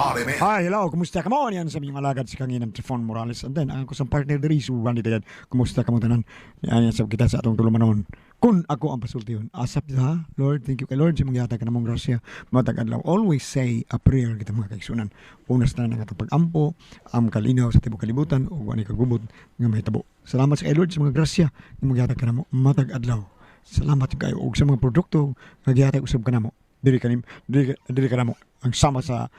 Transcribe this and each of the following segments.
RMN. Hi, hello, kumusta ka mo? Yan sa inyong alagad si Kanginang Trifon Morales. And then, ang akong partner diri si Randy Dayad. Kumusta ka mo tanan? Yan, yan sab kita sa atong tulumanon. Kung ako ang pasultihon, asap ha, Lord, thank you kay Lord sa mong gihatag kanamong grasya. Matag adlaw, always say a prayer kita mga kaigsunan. Una sa tanan ang atong pag-ampo, ang kalinaw sa tibok kalibutan ug ani kagubot nga mahitabo. Salamat sa kay Lord sa mga grasya nga mong gihatag kanamo matag adlaw. Salamat kayo og sa mga produkto nga gihatag usab kanamo. Dili kanim dili kanamo ang sama sa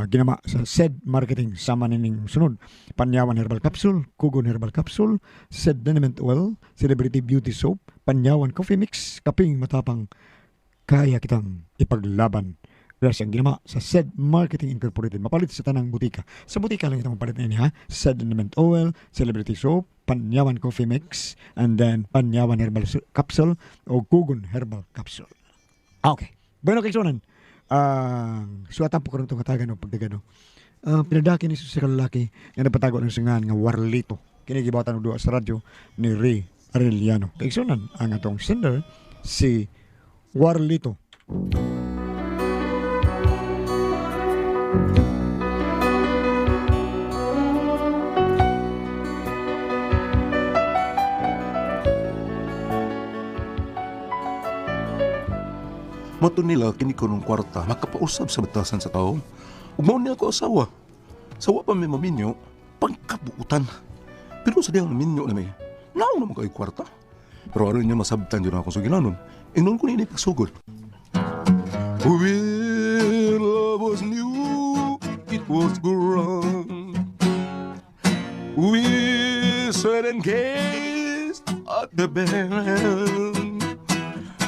ginama sa SED Marketing, sama nining sunod: Panyawan Herbal Capsule, Kugon Herbal Capsule, SED Liniment Oil, Celebrity Beauty Soap, Panyawan Coffee Mix, kaping matapang kaya kitang ipaglaban. Gracias ang ginama sa SED Marketing Incorporated. Mapalit sa tanang butika. Sa butika lang ito mapalit na ha. SED Liniment Oil, Celebrity Soap, Panyawan Coffee Mix, and then Panyawan Herbal Capsule o Kugon Herbal Capsule. Okay. Bueno, kaigsuonan. Ang suwatan po karon itong katagan o pagdagano. Pinadaki ni sa lalaki nga napatago ng singan nga Warlito. Kini gibatan og duwa sa radyo ni Ray Arellano. Kaigsuonan, ang atong sender si Warlito. Mato nila kini ko nung kwarta makapausab sa batasan sa tao. Ug mao niya ako asawa. Sa wa pa mi maminyo, pangkabuutan. Pero sa dihang minyo na mi, naong naman kayo kwarta. Pero aron niya masabtan yun akong sugilanon. Inon ko nini pagsugod. When love was new, it was grand. We sat and gazed at the band.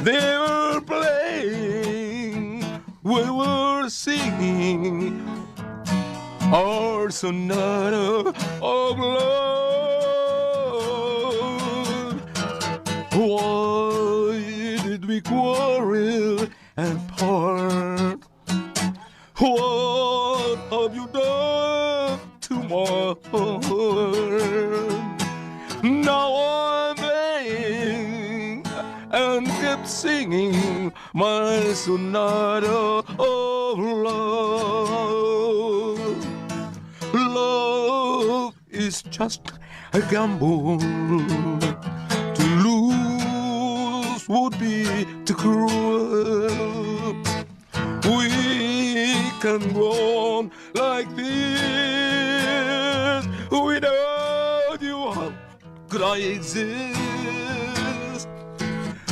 They were playing, we were singing our sonata of love. Why did we quarrel and part? What have you done to my heart? Now I'm playing and keep singing my sonata of love. Love is just a gamble. To lose would be too cruel. We can go on like this. Without you, how could I exist?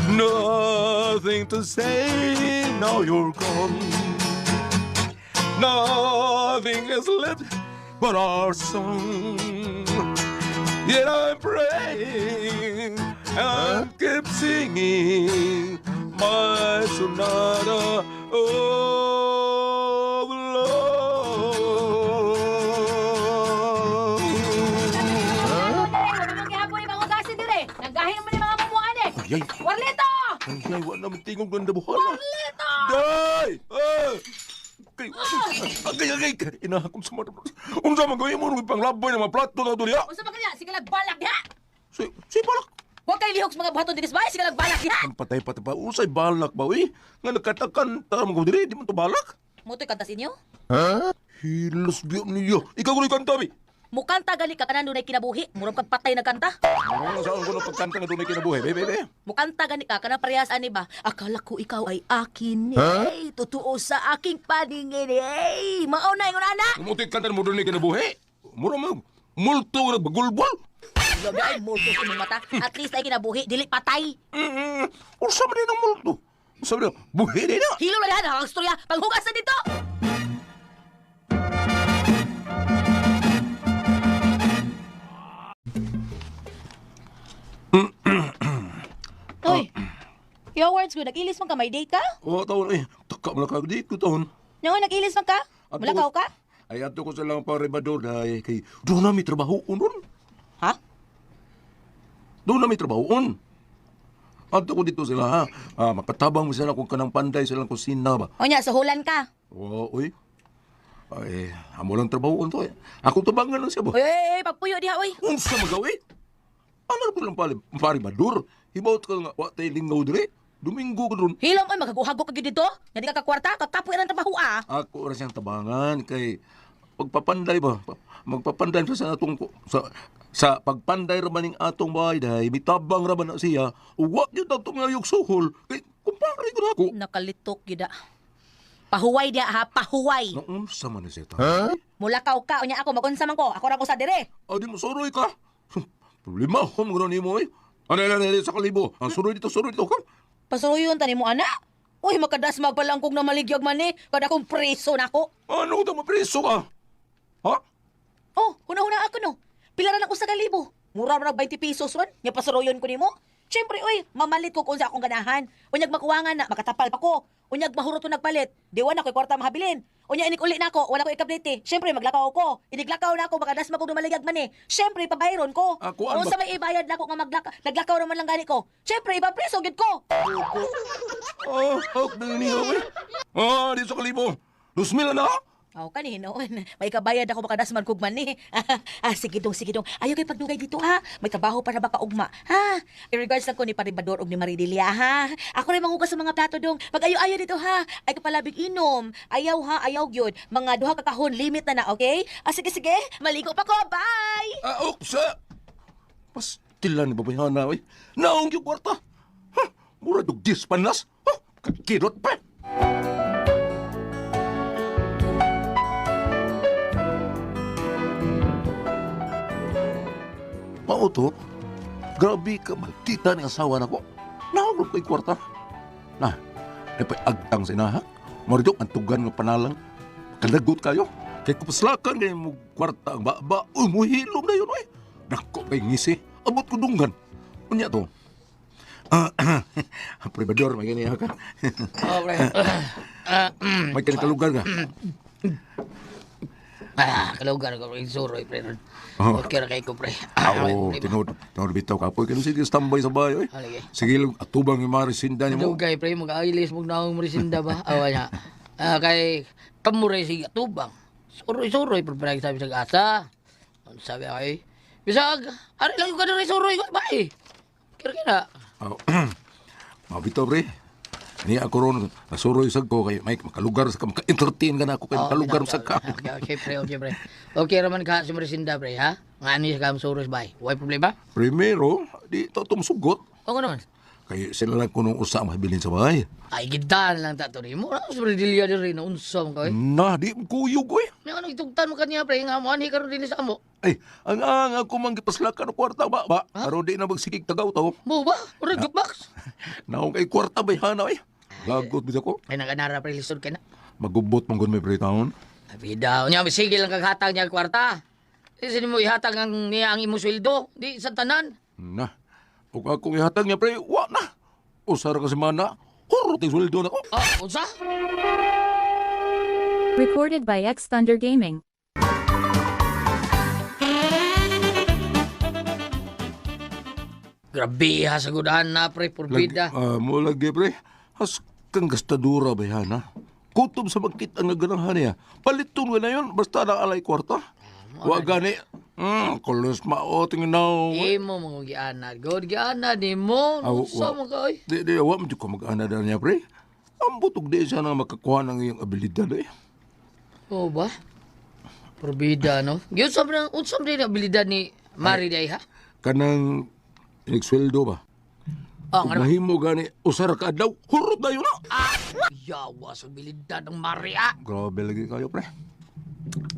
Nothing to say, now you're gone. Nothing is left but our song. Yet I'm praying and keep singing my sonata of love. Wala mong gihapon ni mga gasi dire. Naggahin mo ni mga mumuan eh. Ay, ay. Warlito! Ay, ay, wala naman tingog ng dabuhan. Warlito! Day! Ah! Kay, agay, agay, inahakon sa mga. Unsa man gawin mo nung ipanglaboy ng mga plato na duriya? Unsa ba kanya? Sige balak diha. Si balak. Wa kay lihok sa mga buhaton dinhi sa bahay, sige balak diha. Ang patay patay pa, unsay balak ba, uy? Nga nagkatakanta mo ko diri, di man to balak. Mutoy kanta sa inyo? Hilos biyo niyo. Ikaw ko kanta, bi. Mukanta gali ka kanan dunay kinabuhi, murag kag patay nagkanta. Ano saan ko na pagkanta nga dunay kinabuhi, be, be, be. Mukanta gani ka kanang parehas ani ba? Akala ko ikaw ay akin. Eh, totoo sa aking paningin. Eh, mao na ingon ana. Mutoy kanta mo dunay kinabuhi. Mura mo multo nga nagbagulbol. Grabe ay multo sa imong mata. At least ay kinabuhi, dili patay. Unsa man din ang multo? Unsa man din? Buhi din na. Hilo na diha ang istorya. Panghugas na dito. Uy, yo words ko, nag-ilis man ka, may date ka? Oh, taon eh. Taka mo na ka di ko taon. Nga, nag-ilis man ka? Wala ka ka? Ay, ato ko sa lang paribador dahil kay doon na may trabaho ron. Ha? Doon na may trabaho on. Ato ko dito sila ha. Ah, makatabang mo sila kung kanang panday silang kusina ba. O nya, suhulan ka. Oo, uy. Ay, amo lang trabaho on to eh. Ako tabangan lang siya ba. Uy, uy, uy, pagpuyo diha, uy. Unsa magawi? Ano na po lang pare, paribador? Hibaut ka nga, wa tayo lingaw dire. Domingo ko ron. Hilom oy magaguhago ka gyud dito. Nga di ka kakwarta, kakapoy ang trabaho ah. Ako ra siyang tabangan kay pagpapanday ba? Magpapanday sa sa atong sa pagpanday ra man ning atong bahay dai mitabang ra man na siya. Wa gyud ato ngayog suhol kay kumpare ko na ako. Nakalitok gyud ah. Pahuway dia ha, pahuway. Naunsa man ni siya ta? Mulakaw ka unya ako magunsa man ko. Ako ra ko sa dire. Adi mo suroy ka. Problema ko mo nimo eh. Ano lang sa kalibo? Ang suroy dito ka. Pasuruyon tani mo ana. Uy, makadasmag pa lang kog na maligyag man eh. Kada akong preso nako. Ano ta mapreso ka? Ha? Oh, huna-huna ako no. Pila ra nang usa ka libo. Mura ra 20 pesos ron. Nya pasuruyon ko nimo. Siyempre, oy, mamalit ko kung sa akong ganahan. Unyag makuwangan na, makatapal pa ko. Unyag mahurot ko nagpalit. Di wa na ko'y kwarta mahabilin. Unya inig uli na ako, wala ko ikablete. Siyempre, maglakaw ko. Iniglakaw na ako, makadasmag kog dumaligag man eh. Siyempre, pabayron ko. Ako, ano Unsa may ibayad na ako nga maglakaw, naglakaw naman lang gani ko. Siyempre, ipapreso gid ko. Oh, ok na niyo eh. Ah, di sa kalibo. 2,000 na. Aw, kanino. May kabayad ako makadasman kog man eh. Ah, sige dong, sige dong. Ayaw kay pagdugay dito ha. May trabaho para baka ugma. Ha? In regards lang ko ni Paribador og ni Maridelia ha. Ako rin manghugas sa mga plato dong. Pag-ayo-ayo dito ha. Ay kapalabig inom. Ayaw ha, ayaw gyud. Mga duha ka kahon limit na na, okay? Ah, sige sige. Maligo pa ko. Bye. Ah, ok sa. Pastila ni babayhana oy. Naong yung kwarta. Ha, mura dug 10 panas. Ha, kakirot pa. Mao to. Grabe ka maldita ni asawa nako. Naong ko'y kwarta. Na, napay agtang sa inaha. Marjok ang tugan nga panalang. Kalagot kayo. Kay kupaslakan kay mo kwarta ang baba. Uy, muhilom na yun, oy. Dako kay ngisi. Abot ko dunggan. Unya to. Ah, Pribador, may ganyan ka. Oh, pre. May kanikalugar ka. Ah, kalugar ko pre. Suroy, pre. Oh. Okay ra kay ko, pre. Ah, oo, tinod. Tinod bitaw ka po. Kaya sige, standby sa bayo, eh. Ah, lagi. Sige, atubang yung marisinda niyo mo. Dugay, pre. Mag-ailis mo na akong marisinda ba? Awa niya. Ah, kay kamuray sige tubang. Suroy, suroy. Pre, pre, sabi sa asa. Ano sabi ako eh? Bisag, ari lang yung kanari suroy ko. Bye. Kira kira. Oh. Mabitaw, pre. Niya ako ron, nasuroy sag ko kay Mike, makalugar sa ka, maka-entertain ka na ako kay makalugar sa ka. Okay, okay, pre, okay, pre. Okay raman ka si Marisinda, pre, ha? Nga ano siya ka suroy, bye. Way problema? Primero, di to tumusugot. Oo naman. Kay sila lang kunong usa ang mahabilin sa bahay. Ay, gidan lang tato ni mo. Ano sa Brasilia din rin, unsa man ka, eh. Na, di kuyog ko eh. May ano itugtan mo kaniya, pre, nga mo, anhi karon din sa amo. Ay, ang ako man gipaslakan og kwarta ba ba. Aron di na magsigig tagaw to. Mo ba? Ura jukebox. Naong kay kwarta bay hana eh. Lagot bitaw ko. Ay, naganara, pre, lisod ka na. Magubot man gud may pre taon. Abi daw, niya, sige lang kaghatag niya ang kwarta. Di sino mo ihatag ang, niya ang imo sweldo, di sa tanan. Na. Ug akong ihatag niya pre, wa na. Usara ka semana, hurot ang sweldo nako. Oh, unsa? Recorded by X Thunder Gaming. Grabe ha, sagudahan na, pre, purbida. Ah, mo lagi pre. Has kang gastadura ba yan, ha? Kutob sa magkita nga ganahan niya. Paliton ka na yun, basta na alay kwarta. Wa gani. Kulos mao tingin na. Imo mga giana, God giana ni mo. Aw, Unsa wa. man ka, oy? Di, di, wa man jud ko mag-ana na niya, pre. Ambot og di siya na makakuha ng iyong abilidad, eh. Oo ba? Purbida, no? Gyud sa man unsa man din ang abilidad ni Mari day ha? Kanang igsweldo ba? Oh, Ug ano? mahimo gani, usar ka adlaw, hurot na yun na. Yawa sa abilidad ng Mari ah. Grabe lagi kayo, pre.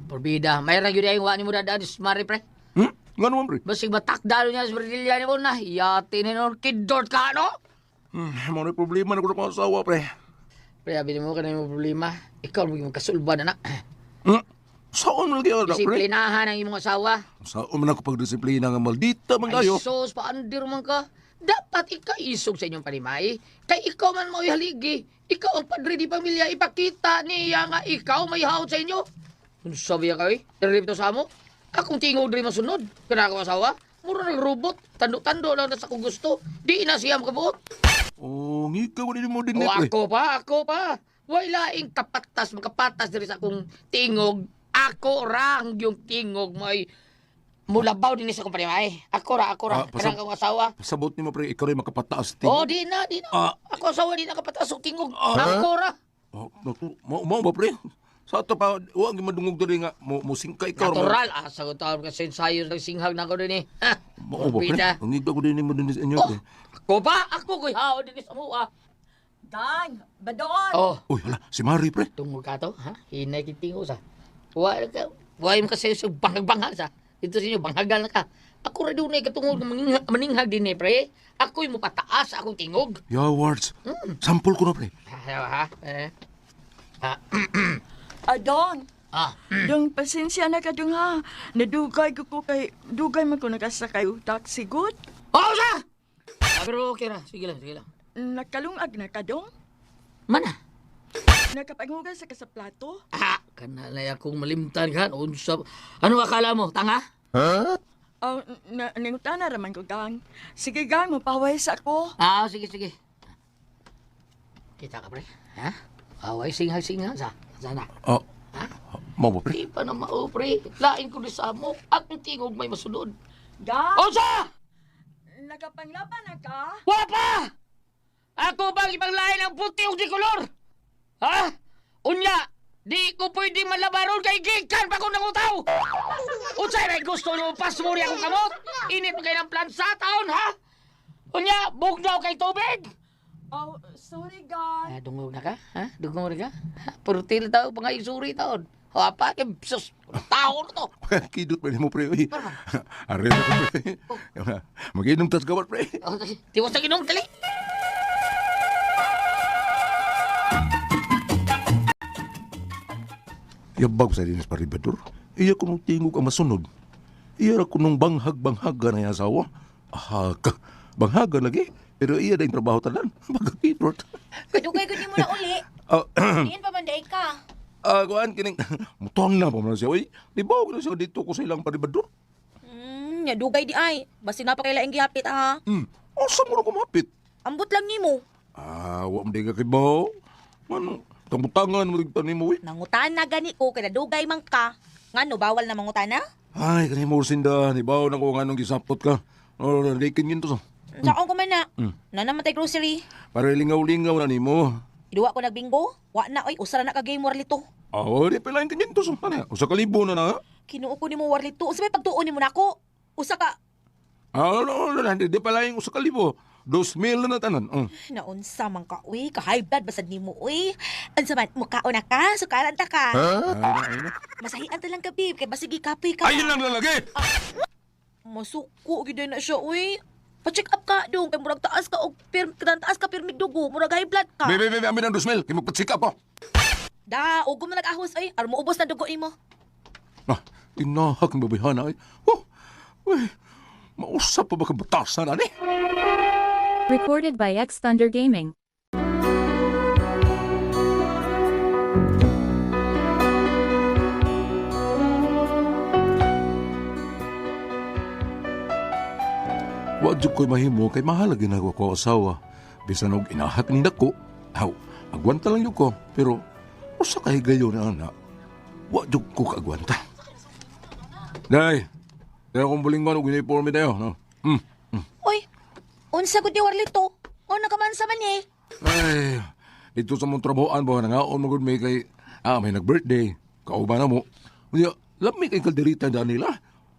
Purbida, may ra gyud ay wa ni mo dadaan si Mari pre. Hmm? Nga naman, pre. Basig batakdalo niya sa Brasilia ni mo na. Yati ni nor kidort ka no? Mo na problema na ko na asawa, pre. Pre, abi mo kanay mo problema. Ikaw mo magkasulba na na. Hmm? Saan man lagi ana, pre? Disiplinahan ang imong asawa. Saan man ako pagdisiplina nga maldita man Ay kayo. sus, paandir man ka. Dapat ikaisog sa inyong panimay. Kay ikaw man mo'y haligi. Ikaw ang padre di pamilya. Ipakita niya nga ikaw may hawot sa inyo. Kung sabi ka eh, diri sa amo. Akong tingog diri masunod. Kana ako asawa. Mura ng robot. Tando-tando lang na sa kong gusto. Di na siya makabuot. Oh, ngika mo din mo din O pre. ako pa, ako pa. Way laing kapatas, makapatas diri sa akong tingog. Ako rang yung tingog may Mulabaw din sa kumpanya ay. Ako ra, ako ra. Ah, Kanang akong asawa. Pasabot nimo pre, ikaw rin makapataas Oh, tingog. di na, di na. Ah. Ako asawa di na kapataas og tingog. Ako ra. Oh, mao mao ba pre? Sa ato pa wa gyud madungog diri nga mo singka ikaw ra. Natural asa ko taon kasi ensayo ng singhag na ko din eh. Ha? Mao ba pre? Pida. Ang ko din nimo din sa inyo Oh, pre. ako ba? Ako ko'y haon din sa mua. Dang, badoon. Oh, Uy, hala, si Mari pre. tungod ka to, ha? Hinay kitingo sa. Wa ka, wa mo kasi sa bangag-bangag sa. Dito sa inyo, banghagan na ka. Ako ra dunay katungod nga maninghag din eh, pre. Ako'y mupataas akong tingog. Ya words. Sample ko na pre. Ha, ha, eh. Ha, Adong, ah. dong pasensya na ka dong ha. Nadugay ko ko kay dugay man ko nakasakay og taxi good. Oh, sa! Ah, pero okay ra. Sige lang, sige lang. Nakalungag na ka dong. Mana? Nakapaghugas sa ka sa plato. Ah, kanalay akong malimtan ka. Unsa? Ano akala mo? Tanga? Oh, na, nangutana raman ko gang. Sige gang, mapaway sa ako. Ah, sige, sige. Kita ka, pre. Ha? Away, singhag-singhag sa. Sana. Ah. Mao ba pre? Di pa na mao, pre. Lain ko di sa amo. At ang tingog may masunod. Gang, Unsa! nakapanglaban na ka? Wala pa! Ako bang ipanglain ang puti o di kolor? Ha? Unya, di ko pwede malabaron kay gikan pa ko nangutaw! Unsay may gusto nyo pasmuri akong kamot? Init mo kayo ng plansa taon, ha? Unya, bugnaw kay tubig! Oh, sorry gang. Ah, dungog na ka? Ha? Dungog na ka? Ha? Purtil tao, mga isuri taon. Hapa, kay sus, tao na to. Kidot pa nimo pre. Uy. Are na ko pre. Maginom tas gawat pre. Oh, tiwas na ginom, dali. Yabag sa dinis paribador. Iya ko nung tingog ang masunod. Iya ra ko nung banghag-banghaga na yung asawa. Aha ka. Banghaga lagi. Pero iya na yung trabaho tanan. Bagakidot. Dugay gud nimo na uli. Ah, Diin pa man day ka. ah, kuan kining mutang na pa man siya. Uy, di ba ko na siya dito ko sa ilang paribador? Nya dugay di ay. Basta na pa kay laing gihapit ha. Asa mo na kumapit? Ambot lang nimo. Ah, wa mo di ka kibaw. Ano, tambutangan mo rin mo, uy. Nangutana gani ko kay dugay man ka. Ngano bawal na mangutana? Ay, kani mo sinda, ni baw na ko nga nung gisapot ka. Oh, likin yun to. Saon ko man na. Na naman tay grocery. Para lingaw-lingaw na nimo. Iduwa ko nagbingo. Wa na oy, usara na ka game warlito. Ah, oh, di pala yung kanyan to. Ano yan? Usa ka libo na na. Kinuo ko nimo warlito. Usa may pagtuon nimo nako. Usa ka Ah, no, no, no, di pala yung usa ka libo. 2,000 na na tanan. Naunsa man ka uy, ka high blood basad nimo uy. Unsa man mukaon na ka, sukaran ta ka. Ay na, ay na. Masahian ta lang ka babe, kay basigi kape ka. Ayun lang lalaki! Masuko gyud na siya uy. Pa-check up ka dong kay murag taas ka og pirm taas ka pirmig dugo, murag high blood ka. Bebe, bebe, amin ang 2,000. Kaya magpatsika pa. Da, ugom na nag-ahos ay, aron moubos na dugo nimo. Ah, tinahak ng babayhana ay. Oh, uy, mausap pa ba ka batasan, ani? Recorded by X Thunder Gaming. Wa jud ko'y mahimo kay mahal ginagawa ko asawa. Bisan og inahak ni nako, aw, agwanta lang yun ko. Pero usa ka higayon na ana, wa jud ko kaagwanta. Day, day akong bulingon og uniforme dayo, no? Uy, unsa gud ni warlito? O nakamansa man eh. Ay, dito sa mong trabahoan ba nangaon mo gud may kay may nag-birthday. Kauban na mo. Unya, lami kay kalderita da nila.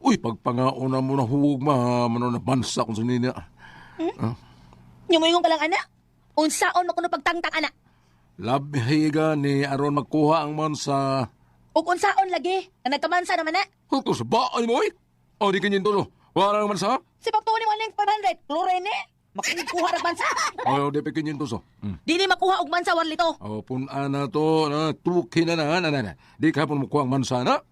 Uy, pagpangaon na mo na huwag ma, mano na bansa kung sa nila. Nyumoingon ka lang ana. Unsaon mo kuno pagtangtang ana? Labi ni aron magkuha ang mansa. Ug unsaon lagi? Nga nagkamansa naman na. Huko sa baan mo, oy! O, di kanyin tulo. Wala naman sa? Si pagtuon nimo aning 500, Lorene, makukuha ra mansa. O, di pa kanyin tulo. Dili makuha og mansa warlito. O, punaan na to. Na, tuki na na, na, na, na. Di ka po makuha ang mansa na.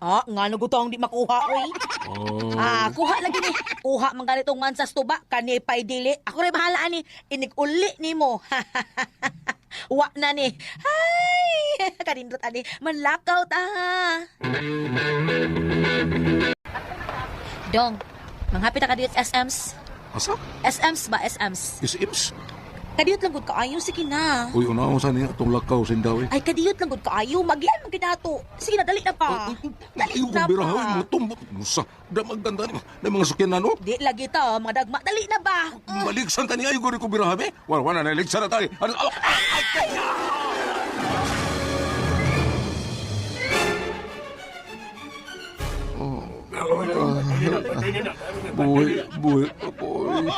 Ah, nga nagutong di makuha oy. Oh. Ah, kuha lagi ni. Kuha man ganitong mansa sa tuba kani pay dili. Ako ray bahala ani. Inig-uli nimo. Wa na ni. Hay, kanindot ani. Manlakaw ta. Dong, manghapit ka dito SMs. Asa? SMs ba SMs? Isims? Kadiyot lang gud kaayo, sige na. Uy, unaon sa niya atong lakaw sindaw eh. Ay, kadiyot lang gud kaayo. Magian man ginato. Sige na, dali na pa. Dali Ayaw na kong biraha, pa. mga tumbok. Musa, damag ganda ni na mga sakyanan, no? Di lagi ta, mga dagma. Dali na ba? Maligsan ta niya, ayaw ko rin kong biraha, be. Wala, wala, naligsan na tayo. Ano, ah, ay, ay, Buhay, buhay, buhay.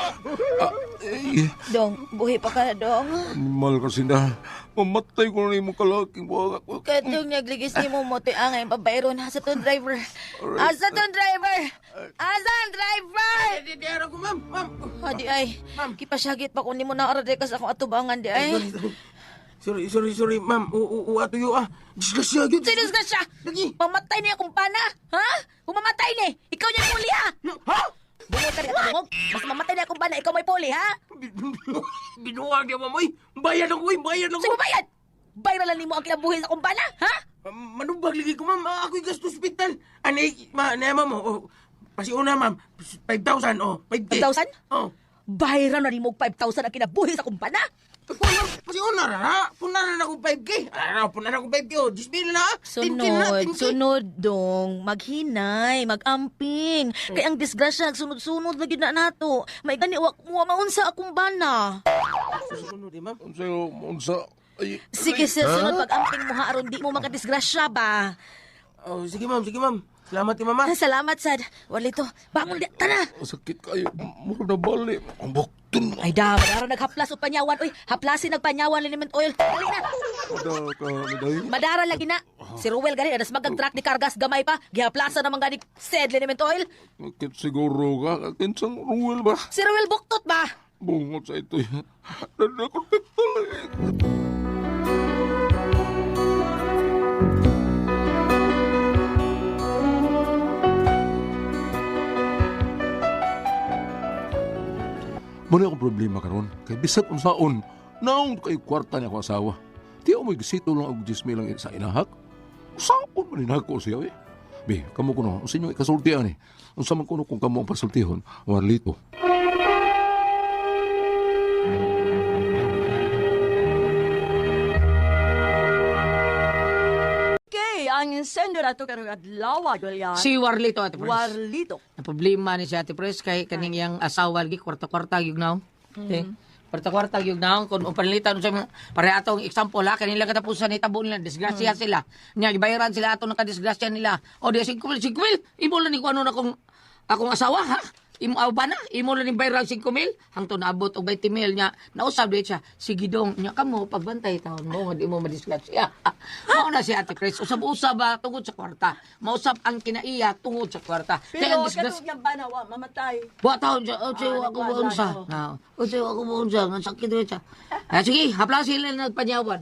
Ah, ay, Dong, buhi pa ka, dong. animal ka sinda. Mamatay ko na imong kalaking buwag ako. Katong nagligis ni mo mo to'y angay pabayron. Asa tong driver? Asa tong driver? Asa ang driver? Di araw ko, ma'am. Ma'am. Adi ay, kipasyagit pa ko ni mo na arade kas akong atubangan di ay. Sorry, sorry, sorry, ma'am. Oo, oo, ato yo, ah. Disgrasya, gyud. Sinus ka siya? Lagi. Pamatay niya akong pana, ha? Pumamatay ni. Ikaw niya puli ha? Ha? Bungod ka rin at bungog. Basta mamatay niya akong pana, ikaw may puli ha? Binuwag niya, ma'am. Uy, bayad ako, uy, bayad ako. Sige mo bayad! Bayra lang nimo ang kinabuhi sa akong pana, ha? Manubag lagi ko, ma'am. Ah, ako'y gasto ospital. Anay, ma, anay, ma'am. Oh, pasiuna, ma'am. 5,000, oh. 5K. 5,000? Oh. Bayra na nimo og 5,000 ang kinabuhi sa akong pana. Pasiuna ra, ha? Puna na ako 5K. Ah, puna na ako 5K, oh. 10,000 na, ah. 10K na, Sunod, 10K. sunod dong, maghinay, magamping. Kay ang disgrasya sunod-sunod lagi na nato. May gani wa mo maunsa akong bana. Sunod, eh, ma'am. Unsa, unsa, ay, Sige sir, sunod pag-amping mo ha aron di mo makadisgrasya ba. Oh, sige, ma'am, sige, ma'am. Salamat, eh, mama. Salamat sad. Walito, bangon di tana. sakit kayo. Murag na bali. Ang bukton. Ay da, madara naghaplas o panyawan. Uy, haplasin nagpanyawan liniment oil. Dali na. Ada ka, miday. Madara lagi na. Si Ruel gani adas magang truck ni Cargas gamay pa. Gihaplasan naman gani said liniment oil. Bakit siguro ka? Kinsang Ruel ba? Si Ruel buktot ba? Bungot sa ito. Dada ko piktol eh. Muna akong problema karon. Kay bisag unsaon, naong kay kwarta niya akong asawa. Di ako may gisito lang og 10,000 lang sa inahak. Usaon man inahak ko siya eh. Be, kamo kuno, unsa inyo ikasultian eh. Unsa man kuno kung kamo ang pasultihon, warlito. Okay, ang sender ato karong adlaw, Goliath. Si Warlito, Ate Pres. Warlito. Na problema ni si Ate Pres kay kaning iyang asawa lagi kwarta-kwarta gyud naong. Okay. Kwarta-kwarta gyud naong kun upanlitan sa mga pare atong example ha kanila katapusan ni tabo nila disgrasya sila. Nya gibayaran sila ato nakadisgrasya nila. O di 5,000 5,000 imo lang ni kuno na akong akong asawa ha. Imo aw ba na? Imo lang ni bayaran 5,000 hangtod naabot og 20,000 nya. Nausab di siya. Sige dong nya kamo pagbantay taon mo nga di mo madisgrasya. Mao na si Ate Pres usab-usab ba tungod sa kwarta. Mausab ang kinaiya tungod sa kwarta. Kaya Pero ang disgrasya katong niyang bana, wa mamatay. Wa taon siya, oh, siya, Ah, ako nagwala, maunsa. oh. Ah, oh, siya, ako maunsa. Ang sakit rin siya. Ah, sige, hapla sila nagpanyawan.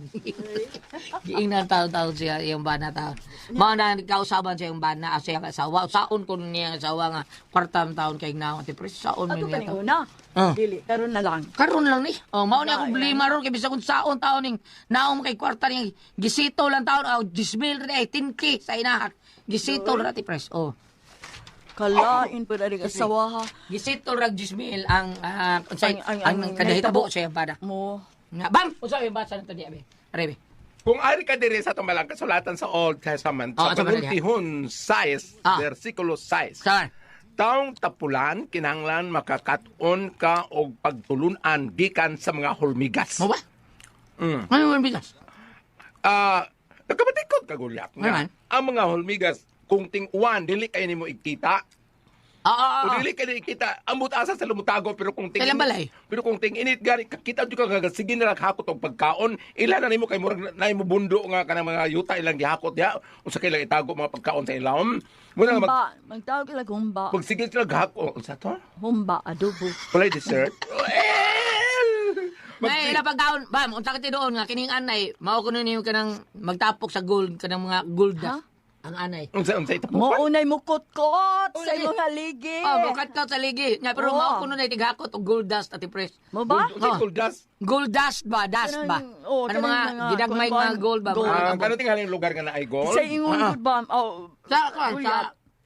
Giingnan taon-taon siya, iyong bana taon. Mao na kausaban siya yung bana, siya ang asawa. Saon ko niya ang asawa nga, kwartam taon kay na ati pres, saon Ato man niya kaning taon. una. Ah. Dili, karon na lang. Karon lang ni. Oh, mao na akong problema ron kay bisag kung saon taon ning naom kay kwarta ning gisito lang taon aw 10,000 rin ay 10K sa inahak. Gisito ra ati pres. Oh. Kalain po na rin asawa ha. Gisito rag 10,000 ang unsay Ang- ang, ang- ang kadahitabo sa iyang bana. Mo. Nga, bam! Unsa yung basa nito diya, be? Are, be. Kung ari ka diri sa tumalang kasulatan sa Old Testament, Oh, sa asa ba na niya? panultihon 6, versikulo 6. Saan? Taong tapulan, kinahanglan makakaton ka og pagtulunan gikan sa mga hulmigas. Mo ba? Mm. Ano yung bigas? Ah, nagkabatikod ka gulyak Ano nga. man? Ang mga hulmigas kung ting-uwan dili kay nimo ikita. Ah, O dili kay nimo ikita, ambot asa sa lumutago pero kung ting Kailan balay? Pero kung ting-init gani kakita jud ka nga sige na hakot og pagkaon, ila na nimo kay murag na imo bundo nga kanang mga yuta ilang gihakot diha unsa kay ilang itago mga pagkaon sa ilawom. Muna nga mag Humba. Magtawag lang humba. magsigil sila gahakot unsa to? Humba, adobo. Walay dessert. Well, May ila pagkaon, bam, unsa ka ti doon nga kining anay, mao kuno niyo kanang magtapok sa gold kanang mga gold dust. Ang anay. Unsa unsa itapukan? Mo unay mukot-kot sa Unay. imong haligi. Oh, mukat ka sa ligi. Nga pero Oo. mao kuno na tighakot og gold dust ati pres. Mo ba? Unsa Oh. gold dust? Gold dust ba? Dust ba? Kanang- oh, Ano kanang mga mga gidagmay kuwan-kuwan. mga gold ba? Gold. Mga Ah, kabog. kano tingaling lugar nga naay gold? Sa ingon gud ba? Oh, Sa sa Kuya.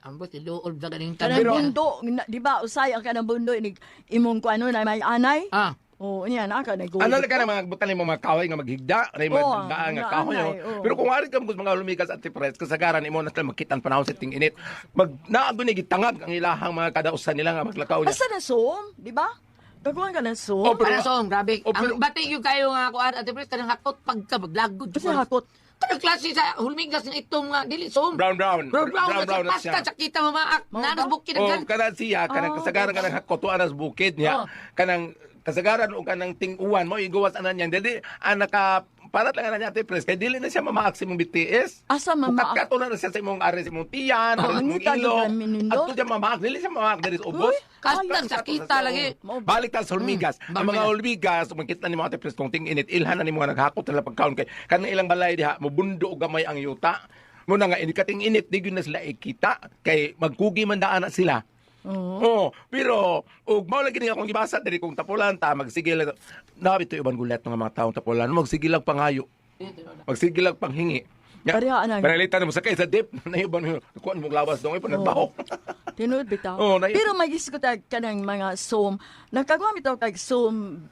ambot iluol sa kaning kanang tanan. bundo, di ba usay ang kanang bundo inig imong kuano na may anay. Ah. Oh, niya na ka na Ano na ka na mga butan mo mga kahoy nga maghigda, na mga Oo, daan nga na- kahoy. anay, Oh. oo. Pero kung ari ka mo mga lumigas at tipres, kasagaran imo na sila makita ang panahon sa ting-init. Mag naago ni gitangag ang ilahang mga kadausan nila nga maglakaw niya. Basta na som, di ba? Gagawan ka ng som. Oh, pero- Para som, grabe. Oh, pero- Ang bati yung kayo nga kuan Ate Pres kanang hakot pagka maglagod. Basta hakot. Kanang klase sa hulmigas ng itong nga dili som. Brown brown. Brown brown, brown, brown na Basta siya. sa kita mamaak. Mao Nanas ba? bukid Oh, ang kanang siya, kanang Ah, kasagaran kanang hakot anas bukid niya. Oh. Kanang kasagaran o kanang ting-uwan mo igawas anan niya. Dili ang naka parat lang ana niya Ate Pres kay dili na siya mamaak sa imong BTS. Asa mamaak? Mukatkato na siya sa imong ari sa imong tiyan, Oh, ari sa imong ngita ilong. gyud kami nindot. Adto siya mamaak, dili siya mamaak diri sa ubos. Uy, Kastang sa kita lagi. Mao ba? Balik ta sa hulmigas. Ang mga hulmigas, makita ni mga Ate Pres kung ting-init, ilhan na ni mga naghakot nila pagkaon kay kanang ilang balay diha mubundo og gamay ang yuta. Muna nga ini kating init di gyud na sila ikita kay magkugi man daan na sila. Oo. Oh, pero ug mao lagi ni akong gibasa diri kung tapulan ta magsigil na bito uban gulat ng mga taong tapulan magsigil lang pangayo. Magsigil lang panghingi. Ya, Pareha, anay. Panalitan mo sakay sa dip na uban kuan mong lawas dong ipan nagbaho. Tinuod bitaw. Oo, Pero may gisko tag kanang mga som. Nakagawa bitaw kag som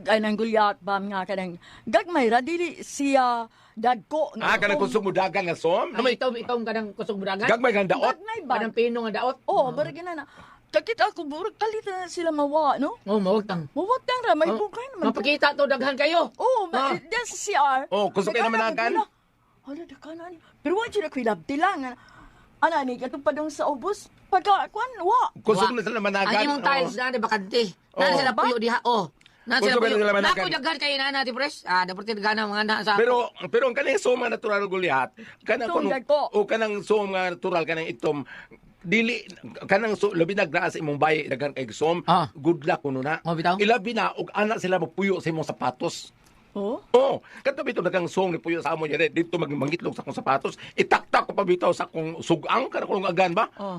ay nang gulyat ba nga kanang gagmay ra dili siya dagko nga Ah, kanang som. kusog mo dagan nga som. Na May may itom itom kanang kusog buragan. gagmay nga daot. Gagmay ba? Kanang pino nga daot. Oh, barag na na. Kakita ako burag kalita na sila mawa, no? Oh, mawag tang. Mawag tang ra may Oh, bukay naman. Mapakita to daghan kayo. Oh, ma- Ah. diyan sa CR. Oh, kusog kayo Daghan naman na, agan. Hala, daghan na. Pero wa jud ako ilabti lang. Ana ni katong pa dong sa ubos. Pagka kuan wa. Kusog Wa. na sila managan. Ang imong tiles Oo. na di bakante. Na Oo. sila puyo diha. Oh. Na sila Kusog puyo. na sila managan. Nako daghan kayo na Ate Pres. Ah, dapat daghan ang mga na sa. Pero pero ang kanang som nga natural gulyat, kanang Itom kuno dagko. o kanang som nga natural kanang itom dili kanang so, labi na naa sa imong bayi daghan kay som, Ah. good luck kuno na. Oh, bitaw. Ilabi na og ana sila magpuyo sa imong sapatos. Oh. Oh, kadto bitaw daghang song ni puyo sa amo niya dito magmangitlog sa akong sapatos, itaktak ko pa bitaw sa akong sugang kana kung agan ba? Oh.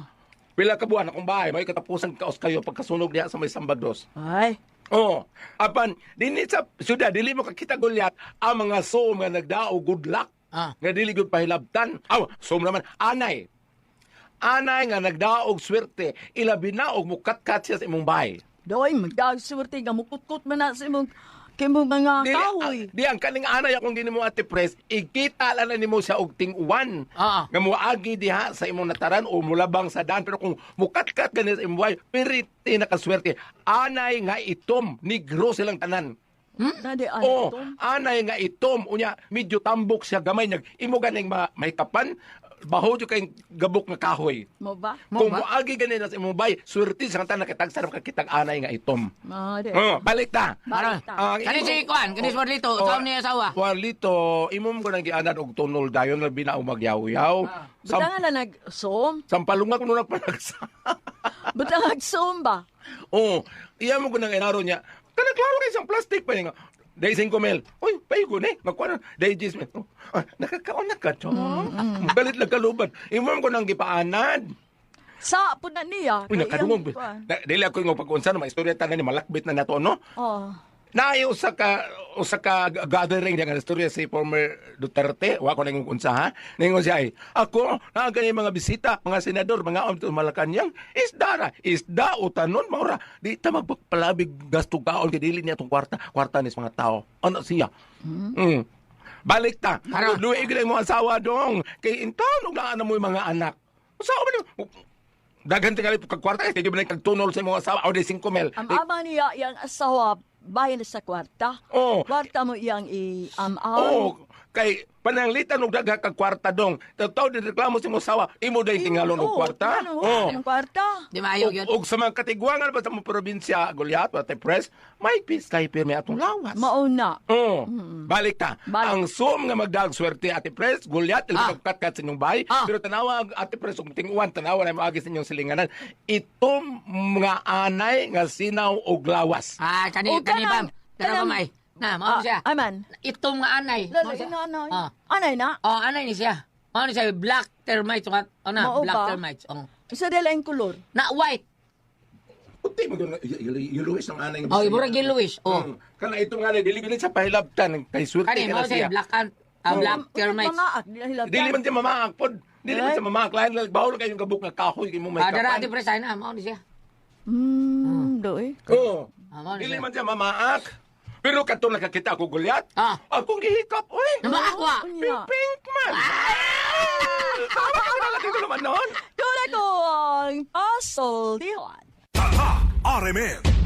Pila ka buwan akong bahay, may katapusan kaos kayo pagkasunog diha sa may Sambados. Ay. Oh, apan dinhi sa syudad dili mo kakita gulyat ang mga som nga nagdao good luck. Ah. Nga dili gyud pahilabtan. Aw, som naman anay. Anay nga nagdaog swerte, ilabi na og mukatkat siya sa imong bahay. Doy, magdagsuwerte nga mukutkot man na sa imong kay imong mga Dili, kahoy. ah, di ang kaning anay akong ginimo Ate Pres, ikita lang na nimo siya og ting-uwan. Ah. Nga moagi diha sa imong nataran o mulabang sa daan pero kung mukatkat gani sa imong bahay, piriti nakaswerte. Anay nga itom, negro silang tanan. Na di ano Oh, ito? anay nga itom unya medyo tambok siya gamay nag imo ganing ma, may kapan baho jud kay gabok nga kahoy. Mo ba? Mo Kung ba? moagi gani na sa imong bay, swerte sa tanan kitag sarap ka kitag anay nga itom. Ma di. Oh, balik ta. Balik ta. Ang Kani si Kuan, kani si Warlito, Oh, usaw niya asawa. Warlito, imo mo nang gianad og tunol dayon labi na og magyaw-yaw. Sam, Butang na nag-som. sampalunga ko nung nagpanagsa. Butang nag-som ba? Oh, iya mo ko nang inaro niya. Kana klaro kay isang plastic pa niya. Day 5 mil. Uy, paigo ni. Magkuha na. Day 10 mil. Oh, ah, nakakaon na ka, chong. Galit lang kaluban. Imo mo ko nang gipaanad. Sa po na niya. Uy, kay nakadungog. iyang kuan. Na, dili ako yung pag-unsa no, maistorya tanan ni malakbit na nato, no? Oh. Naay usa ka gathering diya nga istorya si former Duterte, wa ko nang unsa ha. Ningon siya ay, ako naa gani mga bisita, mga senador, mga om Malacañang, isda ra, isda o tanon maura. Di ta magpalabig gasto kaon kay dili niya tong kwarta, kwarta ni sa mga tao. Ano siya? Balik ta. Tara. Luwi gid mo asawa dong. Kay intawn og naa na mo yung mga anak. Usa man daghan tingali kag kwarta kay di ba kag tunol sa imong asawa o di 5 mil. Ang ama niya, iyang asawa, bahin na sa kwarta. Oh. Kwarta mo iyang i-am-am. Oo, kay pananglitan og daghan kag kwarta dong. Tawtaw din reklamo sa imong asawa, imo day tingalon og kwarta. Oo. Ang kwarta. Di maayo gyud. Og sa mga katigwangan ba sa mga probinsya, Goliath, Ate Press, may peace kay pirmi atong lawas. Mauna. Oo. Balik ta. Balik. Ang sum nga magdag swerte Ate Press, Goliath, ah. Pagkatkat sa inyong bahay. Ah. Pero tanawa ang Ate Press ug tinguan tanawa na moagi sa inyong silinganan. Itom mga anay nga sinaw og lawas. Ah, kani O, kani kanang- bam. Dara kanang- mamay. Na, mao siya. Aman. Itom nga anay. Mao Lalo, siya. ina, anay. Ah. Anay na. Oh, anay ni siya. Mao ni siya black termites nga. Oh na, Mao black ba? termites. Oh. Isa dela ang kolor. Na white. Puti mo yun, yellowish ang anay nga Oh, Bisaya. murag yellowish. Oh. Kana itong anay dili gid sa pahilabtan kay swerte Kani kana mao siya siya. black ant, ah, black termites. Mga ak, dila hilabtan. Dili man siya mamaak pod. Dili man Ay. siya mamaak lain lang bawol kayong gabok nga kahoy kay mo may Ah, dara kapan. Ate Press ay na mao ni siya. Doy. Oo. Ah, mao na Dili siya. man siya mamaak. Pero katong nakakita ako Goliath, Ah. akong gihikap, oy. Namaak wa. Unya. Pink man. Tama ka na natin tulumanon. Kung ako ang pasultihan. Tatak RMN.